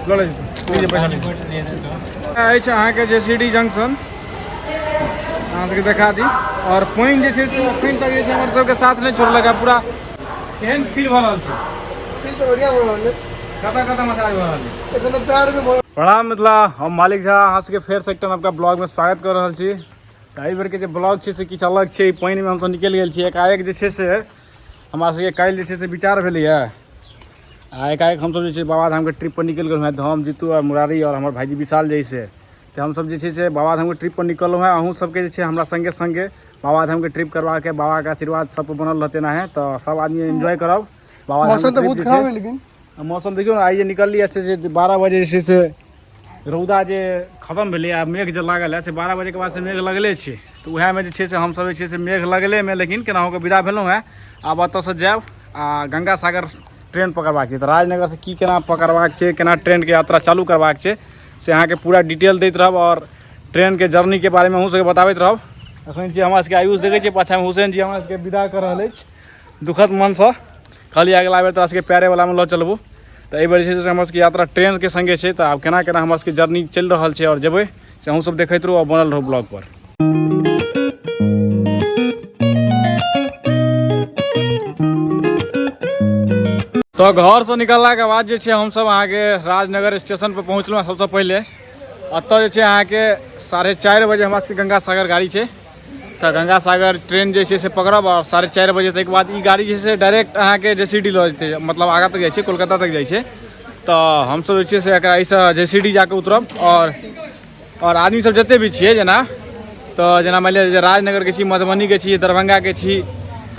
लऽ ले, पैसा अछि अहाँके जे सी डी जंक्शन, अहाँ सबके देखा दी। आओर पानि जे छै से अखन तक जे छै हमर सबके साथ नहि छोड़लक। पूरा केहन फील भऽ रहल छै? फील तऽ बढ़िआँ भऽ रहल छै। कतऽ कतऽ मसाज भऽ रहल छै? एखन तऽ पैर मे। प्रणाम मिथिला, हम मालिक झा, अहाँ सबके फेरसँ एकटा नवका ब्लॉगमे स्वागत कऽ रहल छी। तऽ एहि बेरके जे ब्लॉग छै से किछु अलग छै। पानिमे हमसब निकलि गेल छी एकाएक। जे छै से हमरा सबके काल्हि जे छै से विचार भेलैए आ एकाएक हमसब जे छै बाबाधामके ट्रिप पर निकलि गेलहुँ हेँ। हम, जीतू आओर मुरारी आओर हमर भाईजी विशाल जे से, तऽ हमसब जे छै से बाबाधामके ट्रिप पर निकललहुँ हेँ। अहूँ सबके जे छै हमरा सङ्गे सङ्गे बाबाधामके ट्रिप करबाके, बाबाके आशीर्वाद सब बनल रहतै एनाहे, तऽ सब आदमी एन्जॉय करब बाबाधाम। मौसम तऽ बहुत खराब है लेकिन मौसम देखियौ ने, आइ जे निकललियै से जे 12 बजे जे छै से रौदा जे खतम भेलै आ मेघ जे लागल है से 12 बजेके बाद से मेघ लगले छै। तऽ उएहमे जे छै से हमसब जे छै से मेघ लगलेमे लेकिन केनाहु कऽ विदा भेलहुँ हेँ। आब एतऽसँ जायब आ गंगा सागर ट्रेन पकड़बाक छै। तऽ राजनगरसँ की केना पकड़बाक छै, केना ट्रेनके यात्रा चालू करबाक छै, से अहाँके पूरा डिटेल दैत रहब आओर ट्रेनके जर्नीके बारेमे अहूँ सबके बताबैत रहब। एखन जे हमरा सबके आयुष देखै छियै पाछाँमे, हुसैन जी हमरा सबके विदा कऽ रहल अछि दुखद मनसँ। कहलियै अगिला बेर तोरा सबके पैरेवलामे लऽ चलबो। तऽ एहि बेर जे छै से हमर सबके यात्रा ट्रेनके सङ्गे छै। तऽ आब केना केना हमर सबके जर्नी चलि रहल छै आओर जेबै से अहूँ सब देखैत रहू आओर बनल रहू ब्लॉग पर। तऽ घरसँ निकललाके बाद जे छै हमसब अहाँके राजनगर स्टेशन पर पहुँचलहुँ। सबसँ पहिले एतऽ जे छै अहाँके 4:30 बजे हमरा सबके गंगा सागर गाड़ी छै। तऽ गंगा सागर ट्रेन जे छै से पकड़ब आओर 4:30 बजे ताहिके बाद ई गाड़ी जे छै से डायरेक्ट अहाँके जे सी डी लऽ जेतै, मतलब आगाँ तक जाइ छै, कोलकाता तक जाइ छै। तऽ हमसब जे छै से एकरा एहिसँ जे सी डी जाकऽ उतरब। आओर आदमी सब जते भी छियै, जेना तऽ जेना मानि लिअ जे राजनगरके छी, मधुबनीके छी, दरभंगाके छी,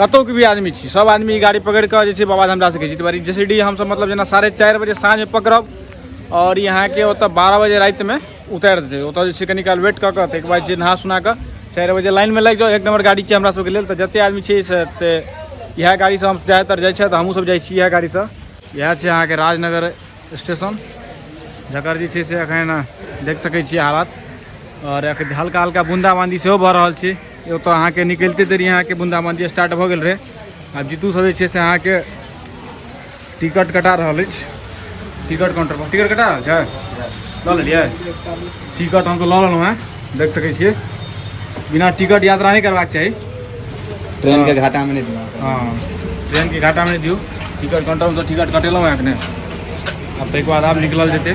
कतहुके भी आदमी छी, सब आदमी ई गाड़ी पकड़ि कऽ जे छै बाबाधाम जा सकै छी। तऽ जे सी डी हमसब मतलब जेना 4:30 बजे साँझमे पकड़ब आओर अहाँके ओतऽ 12 बजे रातिमे उतारि देतै। ओतऽ जे छै कनी काल वेट कऽ कऽ ताहिके बाद जे नहा सुना कऽ 4 बजे लाइनमे लागि जाउ। एक नम्बर गाड़ी छै हमरा सबके लेल। तऽ जते आदमी छै से तऽ इएह गाड़ीसँ हम ज्यादातर जाइ छै, तऽ हमहूँ सब जाइ छी इएह गाड़ीसँ। इएह छै अहाँके राजनगर स्टेशन, जकर जे छै से एखन देख सकै छियै हालत। आओर एखन हल्का हल्का बूंदाबांदी सेहो भऽ रहल छै। ओतऽ अहाँके निकलिते देरी अहाँके बूंदाबांदी स्टार्ट भऽ गेल रहै। आब जीतू सब जे छै से अहाँके टिकट कटा रहल अछि टिकट काउंटर पर। टिकट कटा रहल छै, लऽ लेलियै टिकट? हम तऽ लऽ लेलहुँ हेँ। देख सकै छियै, बिना टिकट यात्रा नहि करबाक चाही। ट्रेन के घाटा में नहीं दिया। हँ, ट्रेनके घाटामे नहि दियौ। टिकट काउंटरमे तऽ टिकट कटेलहुँ हेँ एखने। आब ताहिके बाद आब निकलल जेतै।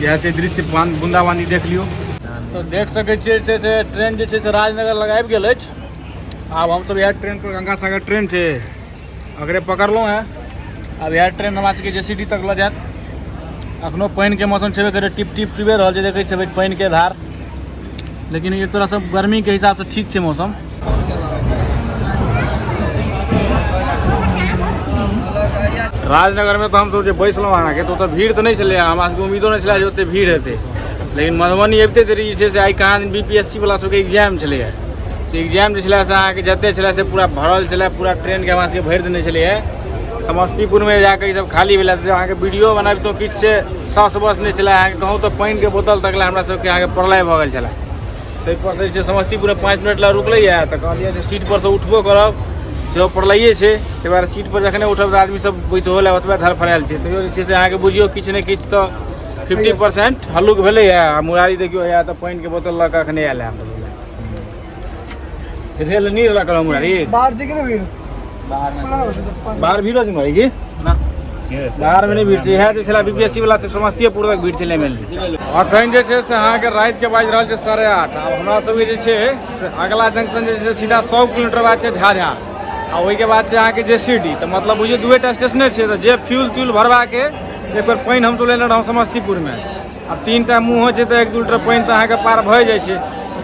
इएह छै दृश्य, बूंदाबांदी देख लियौ। तऽ देख सकै छियै से ट्रेन जे छै से राजनगर लग आबि गेल अछि। आब हमसब इएह ट्रेन पर, गंगा सागर ट्रेन छै, अगरे पकड़लहुँ हेँ। आब इएह ट्रेन हमरा सबके जे सी डी तक लऽ जायत। अखनो पानिके मौसम छेबे करै, टिप टिप चुबि रहल छै, देखै छियै पानिके धार। लेकिन एक तरहसँ गर्मीके हिसाबसँ ठीक छै मौसम। राजनगरमे तऽ हमसब जे बैसलहुँ अहाँके, तऽ ओतऽ भीड़ तऽ नहि छलै, हमरा सबके उम्मीदो नहि छलै जे ओते भीड़ हेतै। लेकिन मधुबनी अबिते देरी जे छै से आइ कहाँ दिन BPSC वला सबके एग्जाम छलैए, से एग्जाम जे छलै से अहाँके जते छलै से पूरा भरल छलै, पूरा ट्रेनके हमरा सबके भरि देने छलैए। समस्तीपुरमे जाकऽ ई सब खाली भेलै से अहाँके वीडियो बनाबितहुँ किछु से सास बस नहि छलै अहाँके। कहूँ तऽ पानिके बोतल तक लए हमरा सबके अहाँके प्रलय भऽ गेल छलै। ताहिपर से जे छै समस्तीपुरमे 5 मिनट लए रुकलैए, तऽ कहलियै जे सीटपर से उठबो करब सेहो प्रलये छै। ताहि दुआरे सीटपर जखने उठब तऽ आदमी सब बैसहो लए ओतबे धड़फड़ायल छै। तैयो जे छै से अहाँके बुझियौ किछु ने किछु तऽ 50% हल्लुक भेलैए। आ मुरारी देखियौ या तऽ पानिके बोतल लऽ कऽ एखने आयल है हमरा सबके रेल नहीं लगा मुरारी। बाहर छै कि नहि भीड़? बाहर भीड़ छै मुरारी की ना? बाहर में नहीं भीड़ छै। इएह जे छलै बीपीएससी वाला सिर्फ समस्तीपुर तक भीड़ छलै। मेनली अखन जे छै से अहाँके रातिके बाजि रहल छै 8:30। आब हमरा सबके जे छै से अगला जंक्शन जे छै सीधा 100 किलोमीटर बाद छै झाझा, आ ओहिके बाद छै अहाँके जे सी डी। तऽ मतलब बुझियौ दुएटा स्टेशने छै। तऽ जे फ्यूल त्यूल भरबाके, एक बेर पानि हमसब लेने रहौं समस्तीपुरमे। आब 3टा मुँह होइ छै तऽ 1-2 लीटर पानि तऽ अहाँके पार भए जाइ छै।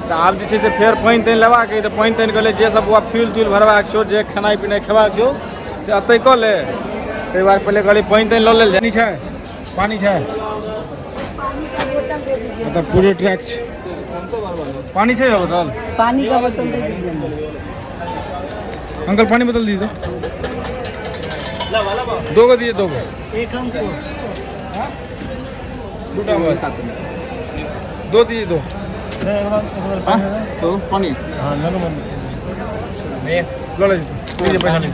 तऽ आब जे छै से फेर पानि तानि लेबाक अइ, तऽ पानि तानि कहलियै जे सब बौआ फ्यूल त्यूल भरबाक छौ, जे खेनाइ पिनाइ खेबाक छौ से एतै कऽ ले। ताहि दुआरे पहिले कहलियै पानि तानि लऽ लेल जाय। छै पानि छै एतऽ पूरे ट्रैक छै। पानि छै बोतल? पानी का बोतल दे दीजिए। अंकल, पानी बोतल दीजिए, दो को दीजिए, दो को। एक हमको। दो दीजिए, दो। तो पानी लऽ ले, दीजिए पैसा नहीं।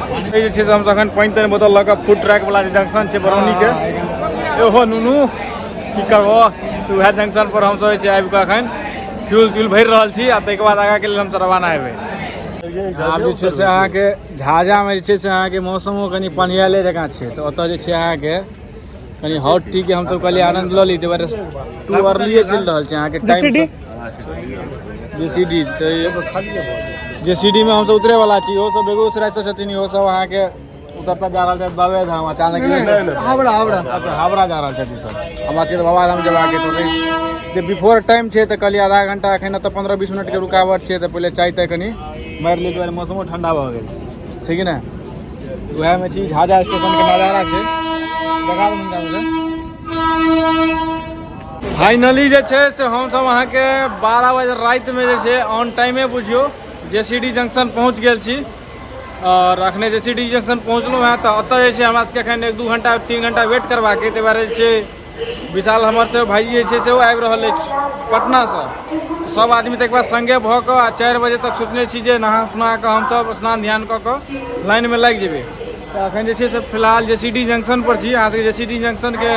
ई जे छै से हमसब अखन पानि तानि बोतल लऽ कऽ फूड ट्रैक वाला जे जंक्शन छै बरौनीके, ओहो नुनू की करबो, तऽ उएह जंक्शन पर हमसब जे छै आबि कऽ अखन फ्यूल त्यूल भरि रहल छी आ ताहिके बाद आगाँके लेल हमसब रवाना हेबै। आब जे छै से अहाँके झाझामे जे छै से अहाँके मौसमो कनि पनियाले जकाँ छै, तऽ ओतऽ जे छै अहाँके कनि हॉट टी के हमसब कहलियै आनंद लऽ ली, ताहि दुआरे टू अर्लीए चलि रहल छै अहाँके टाइम। जेसीडी तऽ जेसीडी मे हमसब उतरे वाला छी। इहो सब बेगूसराय से छथिन, इहो सब अहाँके उतरता जा रहल छथि बाबे धाम अचानक। हावड़ा, हावड़ा। अच्छा, हावड़ा जा रहल छथि सब। हमरा सबके तऽ बाबा धाम जेबाक तऽ जे बिफोर टाइम छै, तऽ कहलियै आधा घंटा एखन तऽ 15-20 मिनटके रुकावट छै, तऽ पहिले चाय ताय कनि मारि ली, दुआरे मौसमो ठंडा भऽ गेल छै, छै कि नहि? उएहमे छी। झाझा स्टेशनके नजारा छै, देखा दू हुनका सबके। फाइनली जे छै से हमसब अहाँके 12 बजे रातिमे जे छै ऑन टाइमे बुझियौ जे सी डी जंक्शन पहुँच गेल छी। आओर अखने जे सी डी जंक्शन पहुँचलहुँ हेँ तऽ ओतऽ जे छै हमरा सबके एखन 1-2 घंटा 3 घंटा वेट करबाक अइ। ताहि दुआरे जे छै विशाल हमर सब भाई जे छै सेहो आबि रहल अछि पटनासँ। सब आदमी ताहिके बाद सङ्गे भऽ कऽ आ 4 बजे तक सोचने छी जे नहा सुना कऽ हमसब स्नान ध्यान कऽ कऽ लाइनमे लागि जेबै। तऽ एखन जे छै से फिलहाल जे सी डी जंक्शन पर छी। अहाँ सबके जे सी डी जंक्शनके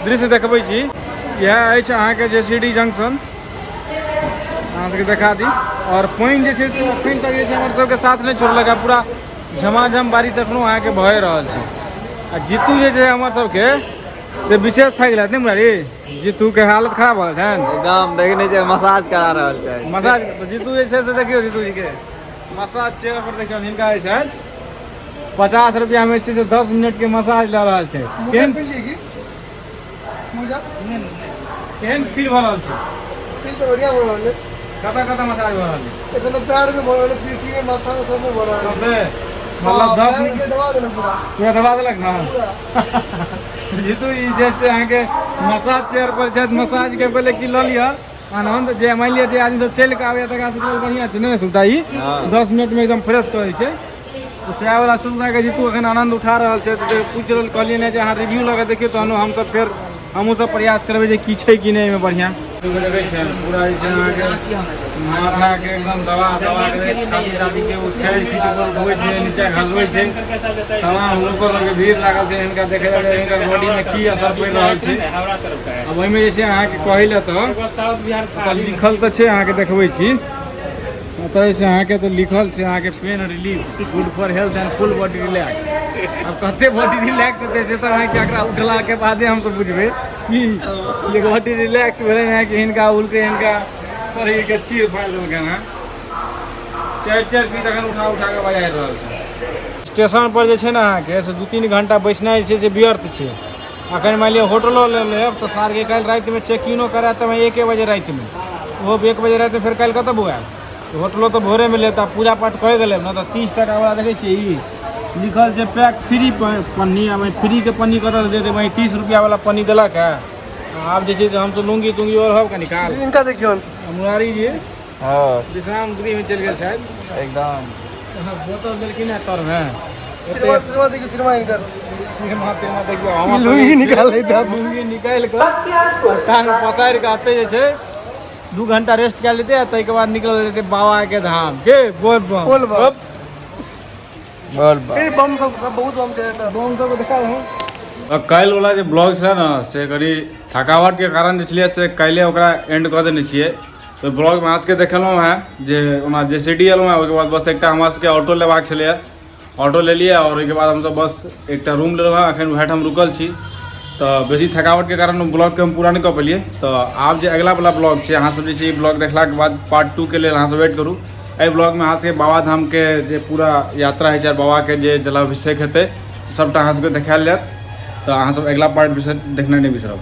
दृश्य देखबै छी। इएह अछि अहाँके जे सी डी जंक्शन, अहाँ सबके देखा दी। आओर पानि जे छै से अखन तक जे छै हमर सबके साथ नहि छोड़लक, पूरा झमाझम बारिश एखनो अहाँके भए रहल छै। आ जीतू जे छै हमर सबके से विशेष थाकि गेल नहि मुरारी? जीतूके हालत खराब भऽ गेल छनि एकदम। देख नहि छै, मसाज करा रहल छै। मसाज तऽ जीतू जे छै से देखियौ, जीतू जीके मसाज चेयर पर देखियौ, हिनका जे छै 50 रुपैआमे छै से 10 मिनटके मसाज लऽ रहल छै। केहन की मोजा केहन फील भऽ रहल छै? फील तऽ बढ़िया भऽ रहल है। कतऽ कतऽ मसाज भऽ रहल है? एखन तऽ पैर में भऽ रहल है, पीठी में, माथा में, सब में भऽ रहल है। सबसे मतलब 10 मिनट के दबा देलक पूरा। पूरा दबा देलक ने जीतू। ई जे छै अहाँके मसाज चेयर पर छथि, मसाज के पहिले की लऽ लिअ आनन्द। जे मानि लिअ जे आदमी सब चलि कऽ आबैए तकरा सबके लेल बढ़िआँ छै ने सुविधा ई। 10 मिनटमे एकदम फ्रेश करै छै, तऽ सएह वला सुविधाके जीतू एखन आनन्द उठा रहल छै। तऽ पूछि रहल कहलियै ने जे अहाँ रिव्यू लऽ कऽ देखियौ, तहनो हमसब फेर हमहूँ सब प्रयास करबै जे की छै की नहि एहिमे बढ़िआँ। देखै छियै पूरा जे छै अहाँके माथाके एकदम दबा दबा के छाती ताती के ओ 4 फीट ऊपर उठबै छै, नीचा घसबै छै। तमाम लोको सबके भीड़ लागल छै हिनका देखै लए, हिनकर बॉडीमे की असर पड़ि रहल छै। आब ओहिमे जे छै अहाँके कहै लए तऽ लिखल तऽ छै, अहाँके देखबै छी। ओतऽ जे छै अहाँके तऽ लिखल छै अहाँके pain relief, good for health and full body relax. आब कते बॉडी रिलैक्स हेतै से तऽ अहाँके एकरा उठलाके बादे हमसब बुझबै कि जे बॉडी रिलैक्स भेलै हँ कि हिनका उल्टे हिनका शरीरके चीर फाड़ि देलकनि हँ। 4-4 फीट एखन उठा उठा कऽ बजारि रहल छै। स्टेशन पर जे छै ने अहाँके से 2-3 घंटा बैसनाइ जे छै से व्यर्थ छै। अखन मानि लिअ होटलो लऽ लेब तऽ सारके काल्हि रातिमे चेक इनो करायत तऽ 1 बजे रातिमे, ओहो 1 बजे रातिमे फेर काल्हि कतऽ बौआयब? होटलो तऽ भोरेमे लेत आ पूजा पाठ कऽ गेलै ने। तऽ 30 टाकावला देखै छियै ई लिखल छै पैक फ्री पन्नी। आ फ्रीके पन्नी कतऽ देतै? वही 30 रुपैआवला पन्नी देलक है। आब जे छै से हमसब लुङ्गी तुंगी ओढ़ब कनी काल। इनका देखियौ। मुरारी जी हँ, विश्राम गृहमे चलि गेल छथि। एकदम। बोतल देलखिन है तरमे। सिनेमा, सिनेमा देखियौ, सिनेमा इनकर। सिनेमा तिनेमा देखियौ। हम लुंगी निकालै था। लुंगी निकालि कऽ टांग पसारि कऽ एतै जे छै 2 घंटा रेस्ट कए लेतै आ ताहिके बाद निकलल जेतै बाबा के धाम के। बोल बम। बोल बम। बोल बम। ए बम सब सब बहुत बम छै। बम सब देखा रहूँ। काल्हि वाला जे ब्लॉग छलै ने से कनि थकावटके कारण जे छलै से काल्हि ओकरा एंड कऽ देने छियै। तऽ ब्लॉगमे अहाँ सबके देखेलहुँ हेँ जे ओना जे सी डी एलहुँ हेँ, ओहिके बाद बस एकटा हमरा सबके ऑटो लेबाक छलैए, ऑटो लेलियै आओर ओहिके बाद हमसब बस एकटा रूम लेलहुँ हेँ। एखन वएह ठाम रुकल छी। तऽ बेसी थकावटके कारण ब्लॉगके हम पूरा नहि कऽ पेलियै। तऽ आब जे अगिला वला ब्लॉग छै, अहाँ सब जे छै ई ब्लॉग देखलाके बाद पार्ट 2 के लेल अहाँ सब वेट करू। एहि ब्लॉगमे अहाँ सबके बाबाधामके जे पूरा यात्रा होइ छै आओर बाबाके जे जलाभिषेक हेतै, सबटा अहाँ सबके देखायल जायत। तऽ अहाँ सब अगिला पार्ट देखनाइ नहि बिसरब।